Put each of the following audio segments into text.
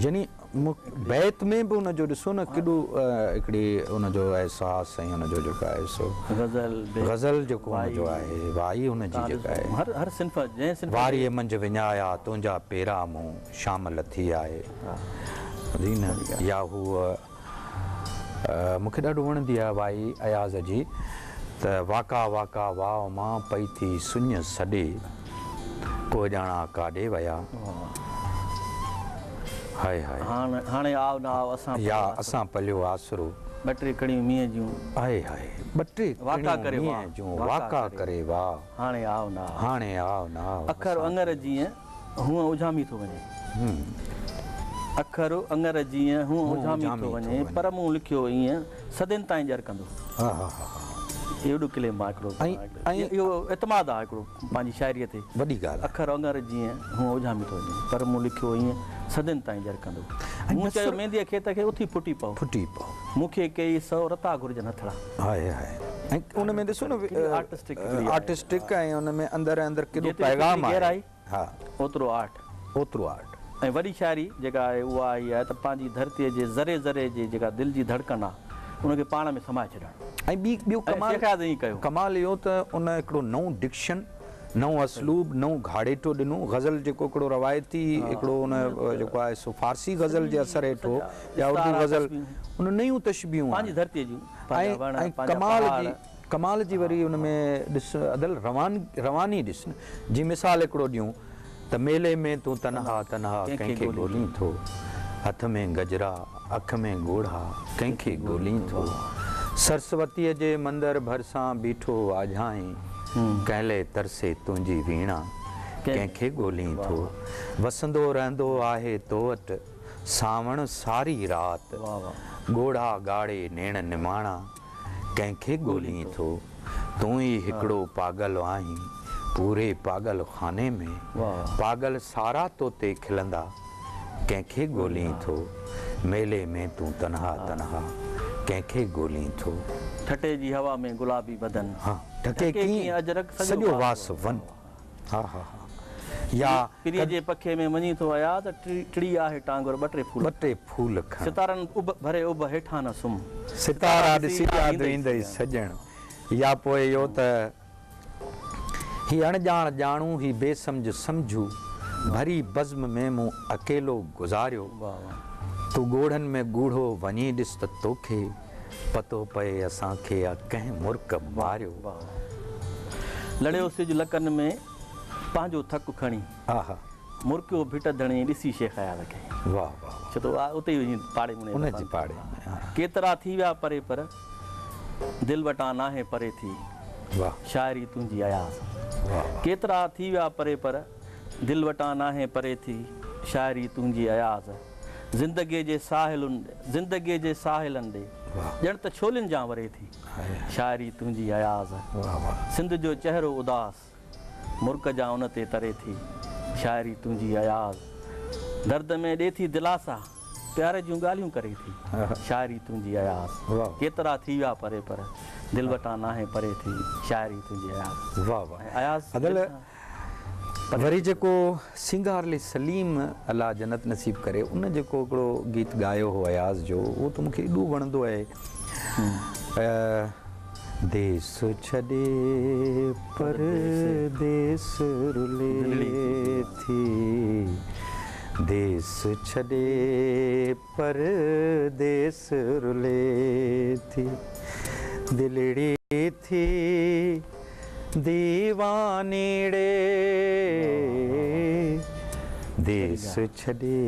يعني بيت ۾ به ان جو ڏسو نه ڪيڏو هڪڙي ان جو احساس ۽ ان جو جيڪو آهي سو غزل بيت غزل جيڪو ان جو آهي وائي ان جي جيڪا آهي هر هر صنف جنهن صنف واريء منجهه وڃايا تنهنجا پيرا مون شام لٿي آهي ٻڌي نه يا هوء مون کي ڏاڍو وڻندي آهي وائي اياز جي ته واڪا واڪا واء مان پئي ٿي سڃ سڏي ڪوهه ڄاڻان ڪاڏي ويا هاء هاء. هاڻ هاڻي آء نه آء اسان يا اسان پليو آسرو. ٻه ٽي ڪڻيون مينهن جون. هاء هاء ٻه ٽي ڪڻيون مينهن جون واڪا ڪري واء. هاڻي آء نه آء. هاڻي آء نه آء. اکر اڱر جيئن هونء اجهامي ٿو وڃي. اکر اڱر جيئن هونء اجهامي ٿو وڃي، پر مون لکيو ايئن صدين تائين ڄرڪندو. اهو وڏو ڪليم آهي هڪڙو. اهو اعتماد آهي هڪڙو پنهنجي شاعريء تي. وڏي ڳالهه آهي. اکر اڱر جيئن هونء اجهامي ٿو وڃي، پر مون لکيو ايئن صدين تائين ڄرڪندو. مون چيو مينديء کيت کي اٿي ڦٽي پئو. ڦٽي پئو. مون کي ڪيئي سئو رتا گهرجن هٿڙا. هاء هاء ۽ ان ۾ ڏسو نه آرٽسٽڪ ۽ ان ۾ اندر اندر ڪيڏو پيغام آهي. ها. اوترو آرٽ. اوترو آرٽ. ۽ وڏي شاعري جيڪا آهي اها هي آهي ته پنهنجي ڌرتيء جي ذري ذري جي جيڪا دل جي ڌڙڪن آهي ان کي پاڻ ۾ سمائي ڇڏڻ. ۽ ٻي ٻيو ۽ ڪمال شيخ اياز ائين ڪيو. ڪمال اهو ته ان هڪڙو نئون ڊڪشن، نئون اسلوب، نئون گهاڙيٽو ڏنو. غزل جيڪو هڪڙو روايتي هڪڙو ان جيڪو آهي سو فارسي غزل جي اثر هيٺ هو يا اردو غزل ان نيون تشبيهون پنهنجي ڌرتيء جون پنهنجا ۽ وڻ ۽ پنهنجا ڪمال پهاڙ. جي ڪمال جي وري ان ۾ ڏس ادل روان رواني ڏس نه جي مثال هڪڙو ڏيون ته ميلي ۾ تون تنها تنها ڪنهن کي ڳولين ٿو هٿ ۾ گجرا اک ۾ ڳوڙها ڪنهن کي ڳولين ٿو سرسوتيء جي مندر ڀرسان بيٺو واجهائين ڪنهن لئه ترسي تنهنجي ويڻا ڪنهن کي ڳولين ٿو وسندو رهندو آهي تو وٽ سانوڻ ساري رات ڳوڙها ڳاڙي نيڻ نماڻا ڪنهن کي ڳولين ٿو؟ تون ئي هڪڙو پاڳل آهين پوري پاڳل خاني ۾، پاڳل سارا تو تي کلندا، ڪنهن کي ڳولين ٿو؟ ميلي ۾ تون تنها تنها، ڪنهن کي ڳولين ٿو؟ ٺٽي جي هوا ۾ گلابي بدن، ڍڪي ڪيئن اجرڪ سڄو واس ون. ها ها ها يا پرينء جي پکي ۾ وڃين ٿو اياز، ٽڙي آهي ٽانگر ٻه ٽي ڦول ٻه ٽي ڦول کڻ. ستارن اڀ ڀري اڀ هيٺان نه سمهه. ستارا ڏسي ياد ايندئي سڄڻ. يا پوء اهو ته هي اڻڄاڻ ڄاڻو هي بي سمجهه سمجهو ڀري بزم ۾ مون اڪيلو گذاريو تون ڳوڙهن ۾ ڳوڙهو وڃي ڏس ته توکي پتو پئي اسان کي آ ڪنهن مرڪ ماريو. لڙيو سج لڪن ۾ پنهنجو ٿڪ کڻي. آها. مرڪيو ڀٽ ڌڻي ڏسي شيخ اياز کي. واه واه واه. ڇو ته اها اتي ئي وڃي پاڙي ۾ ان جي پاڙي ۾ ها. ڪيترا ٿي ويا پري پر دل وٽان ناهي پري ٿي. واه. شاعري تنهنجي اياز. واه واه. ڪيترا ٿي ويا پري پر دل وٽان ناهي پري ٿي. شاعري تنهنجي اياز. زندگيء جي ساحلن زندگيء جي ساحلن ڏي ڄڻ ته ڇولين جان وري ٿي شاعري تنهنجي اياز سنڌ جو چهرو اداس مرڪ جان ان تي تري ٿي شاعري تنهنجي اياز درد ۾ ڏي ٿي دلاسا پيار جون ڳالهيون ڪري ٿي شاعري تنهنجي اياز ڪيترا ٿي ويا پري پر دل وٽان ناهي پري ٿي شاعري تنهنجي اياز واه واه اياز وري جيڪو سينگارلي سليم الله جنت نصيب ڪري ان جيڪو هڪڙو گيت ڳايو هو اياز جو اهو ته مونکي ايڏو وڻندو آهي ديس ڇڏي پرديس رلي ٿي ديس ڇڏي پرديس رلي ٿي دلڙي ٿي ديواني ڙي ديس ڇڏي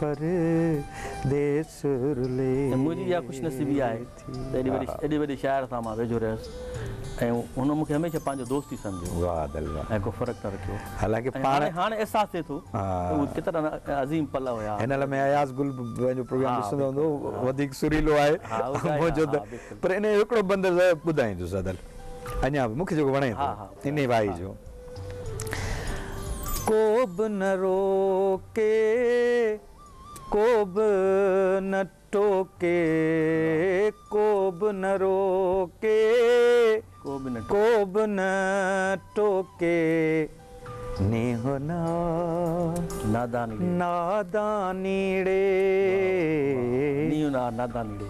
پرديس رلي ۽ منهنجي اها خوش نصيبي آهي ته ايڏي وڏي ايڏي وڏي شاعر سان مان ويجهو رهيس ۽ هن مون کي هميشه پنهنجو دوست ئي سمجهيو واه ادل واه ۽ ڪو فرق نه رکيو حالانڪه ۽ پاڻ هاڻي هاڻي احساس ٿئي ٿو ته اهي ڪيترا نه عظيم پل هيا. هن لمحي اياز گل به پنهنجو پروگرام ڏسندو هوندو وڌيڪ سريلو آهي منهنجو ته پر انهيء جو هڪڙو بند ٻڌائيندس ادل. اڃا به مون کي جيڪو وڻي ٿو انهي وائي جو. ڪو به نه روڪي ڪو به نه ٽوڪي ڪو به نه روڪي ڪو به نه ٽوڪي. نينهن آ ناداني ڙي. ناداني ڙي. نينهن آ ناداني ڙي.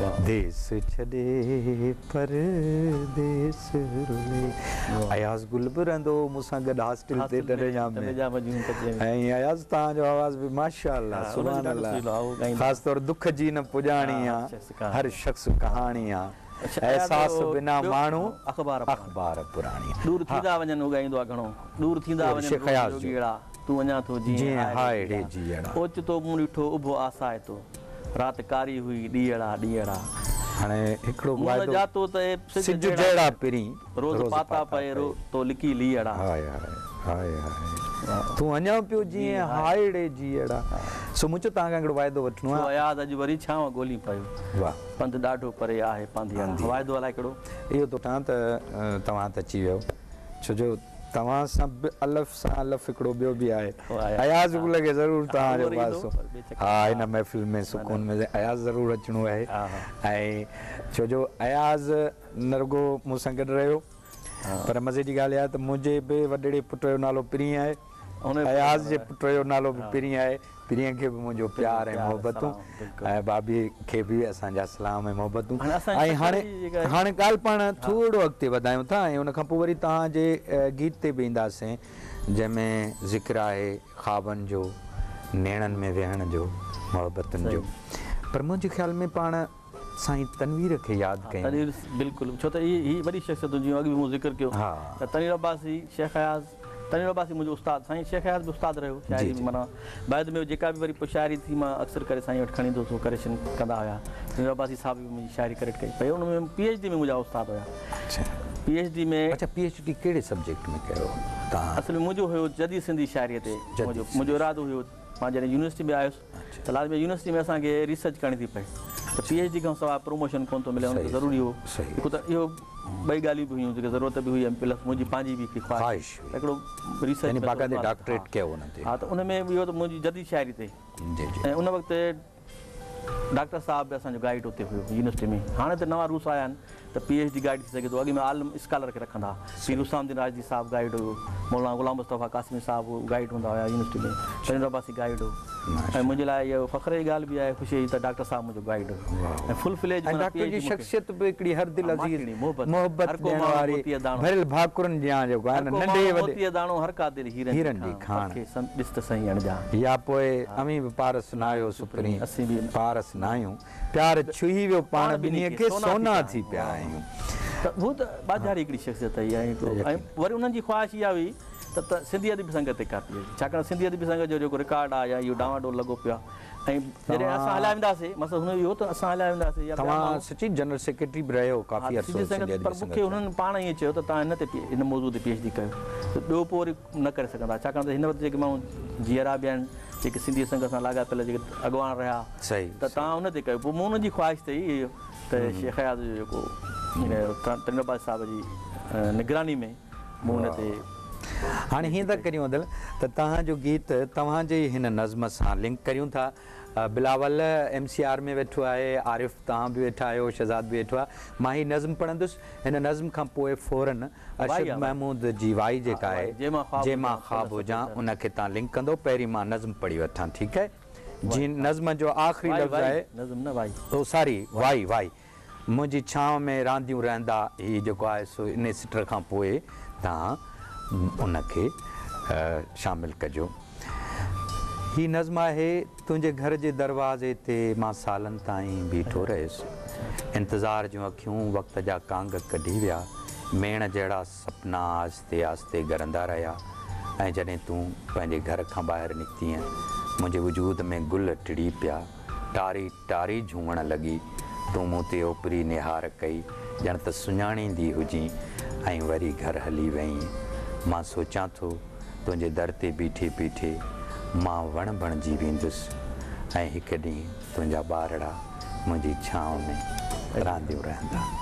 واھ. ديس ڇڏي پرديس رلي. اياز گل به رهندو هو مون سان گڏ هاسٽل تي ٽنڊي ڄام ۾. ۽ اياز توهان جو آواز به ماشاء الله سبحان الله خاص طور دک جي نه پڄاڻي آ هر شخص ڪهاڻي آ. احساس بنا ماڻهو اخبار پراڻي. ڏور ٿيندا وڃن هو ڳائيندو آ گهڻو ڏور ٿيندا وڃن جوڳيئڙا تون اڃا ٿو جيئين هاء ڙي جيئڙا. اوچتو مون ڏٺو اڀو آسائتو رات ڪاري هئي ڏيئڙا ڏيئڙا. هاڻي هڪڙو مون نه ڄاتو ته اي سج جهڙا پرين روز پاتا پئي تو لڪي ليئڙا. هاء هاء هاء هاء تون اڃا پيو جيئين هاء ڙي جيئڙا. سو مون چيو توهان کان هڪڙو واعدو وٺڻو آهي. ڇو اياز اڄ وري ڇانو ڳولين پيو. واهه. پنڌ ڏاڍو پري آهي پانڌيئڙا. واعدو الائي ڪهڙو. اهو ٿو وٺان ته توهان ته اچي ويو ڇو جو توهان سان به الف سان الف هڪڙو ٻيو به آهي اياز گل کي ضرور توهان جو پاسو ها هن محفل ۾ سڪون ۾ اياز ضرور اچڻو آهي ۽ ڇو جو اياز نه رڳو مون سان گڏ رهيو پر مزي جي ڳالهه اها ته منهنجي به وڏڙي پٽ جو نالو پرين آهي اياز جي پٽ جو نالو به پرين آهي پرينء کي به منهنجو پيار ۽ محبتون ۽ ڀاڀيء کي به اسان جا سلام ۽ محبتون ۽ هاڻي هاڻي ڳالهه پاڻ ٿورو اڳتي وڌايون ٿا ۽ ان کان پوء وري توهان جي گيت تي به اينداسين جنهن ۾ ذڪر آهي خوابن جو نيڻن ۾ ويهڻ جو محبتن جو پر منهنجي خيال ۾ پاڻ سائين تنوير کي ياد ڪيون. تنوير بلڪل ڇو ته هي وڏي شخصيت هجي اڳ به مون ذڪر ڪيو ته تنوير عباسي شيخ اياز تنوير عباسي منهنجو استاد سائين شيخ اياز به استاد رهيو شاعري ۾ معنيٰ بعد ۾ جيڪا به وري پوء شاعري ٿي مان اڪثر ڪري سائين وٽ کڻي ايندو هوس ڪريڪشن ڪندا هيا تنوير عباسي صاحب به منهنجي شاعري ڪريڪٽ ڪئي پئي ان ۾ پي ايڇ ڊي ۾ منهنجا استاد هيا پي ايڇ ڊي ۾. اڇا پي ايڇ ڊي ڪهڙي سبجيڪٽ ۾ ڪيو توهان؟ اصل ۾ منهنجو هيو جديد سنڌي شاعري تي منهنجو ارادو هيو مان جڏهن يونيورسٽي ۾ آيس ته لازمي يونيورسٽي ۾ اسان کي ريسرچ ڪرڻي ٿي پئي ته پي ايڇ ڊي کان سواء پروموشن ڪونه ٿو ملي ان کي ضروري هو هڪ ته اهو ٻئي ڳالهيون به هيون جيڪي ضرورت به هئي ۽ پلس منهنجي پنهنجي به هڪڙي خواهش هئي هڪڙو ريسرچ يعني باقاعدي ڊاڪٽريٽ ڪيو ان تي ها ته ان ۾ اهو ته منهنجي جديد شاعري تي ۽ ان وقت ڊاڪٽر صاحب به اسان جو گائيڊ اتي هيو يونيورسٽي ۾ هاڻي ته نوان رولس آيا آهن ته پي ايڇ ڊي گائيڊ ٿي سگهي ٿو اڳ ۾ عالم اسڪالر کي رکندا ها پير حسام الدين راشدي صاحب گائيڊ هيو مولانا غلام مصطفيٰ قاسمي صاحب گائيڊ هوندا هيا يونيورسٽي ۾ تنوير عباسي گائيڊ هو ۽ منهنجي لاء اهو فخر جي ڳالهه به آهي خوشي جي ته ڊاڪٽر صاحب منهنجو گائيڊ هيو ۽ فل فليج ۽ ڊاڪٽر جي شخصيت به هڪڙي هر دل عزيز محبت ڏيڻ واري ڀريل ڀاڪرن جيان جيڪو آهي نه ننڍي وڏي موتيء داڻو هر ڪا دل هيرن جي کاڻ پرکي ڏس ته سهي اڻڄاڻ يا پوء اوهين به پارس ناهيو سپرين اسين به پارس ناهيون پيار ڇهي ويو پاڻ ٻنهي کي سونا ٿي پيا آهيون. ته هو ته ٻاجهاري هڪڙي شخصيت هئي ۽ هڪڙو ۽ وري انهن جي خواهش اها هئي ته ته سنڌي ادبي سنگت تي ڪا پي ايڇ ڊي ڇاڪاڻ سنڌي ادبي سنگت جو جيڪو رڪارڊ آهي يا اهو ڊانواڊول لڳو پيو آهي ۽ جڏهن اسان هليا وينداسين مقصد هن جو اهو ته اسان هليا وينداسين يا ٻيا توهان ماڻهو سچي جنرل سيڪريٽري به رهيو ها ڪافي ته عرصو سنڌي سنڌي سنگت ادبي پر مون سنگت کي ۾. هنن پاڻ ائين چيو ته توهان هن تي هن موضوع تي پي ايڇ ڊي ڪيو ته ٻيو پوء وري نه ڪري سگهندا ڇاڪاڻ ته هن وقت جيڪي ماڻهو جيئرا به آهن جيڪي سنڌي سنگت سان لاڳاپيل جيڪي اڳواڻ رهيا ته توهان ان تي ڪيو پوء مون انهن جي خواهش تي ئي ته شيخ اياز جو جيڪو تنوير عباسي صاحب جي نگراني ۾ مون ان تي هاڻي هيئن ٿا ڪريون ادل ته توهان جو گيت توهان جي ئي هن نظم سان لنڪ ڪريون ٿا بلاول ايم سي آر ۾ ويٺو آهي عارف توهان به ويٺا آهيو شهزاد به ويٺو آهي مان هي نظم پڙهندس هن نظم کان پوء فورن ارشد محمود جي وائي جيڪا آهي جي مان خواب هجان ان کي توهان لنڪ ڪندو پهرين مان نظم پڙهي وٺان ٺيڪ آهي جي نظم جو آخري لفظ آهي او ساري وائي وائي منهنجي ڇانو ۾ رانديون رهندا هي جيڪو آهي سو انهي سٽر کان پوء توهان ان کي شامل ڪجو هي نظم آهي تنهنجي گهر جي دروازي تي مان سالن تائين بيٺو رهيس. انتظار جون اکيون وقت جا ڪانگ ڪڍي ويا. ميڻ جهڙا سپنا آهستي آهستي ڳرندا رهيا ۽ جڏهن تون پنهنجي گهر کان ٻاهر نڪتينء، منهنجي وجود ۾ گل ٽڙي پيا. ٽاري ٽاري جهومڻ لڳي. تون مون تي اوپري نهار ڪئي، ڄڻ ته سڃاڻيندي هجين ۽ وري گهر هلي وئين. مان سوچيان ٿو. تنهنجي در تي بيٺي بيٺي مان وڻ بڻجي ويندس ۽ هڪ ڏينهن تنهنجا ٻارڙا منهنجي ڇانو ۾ رانديون رهندا.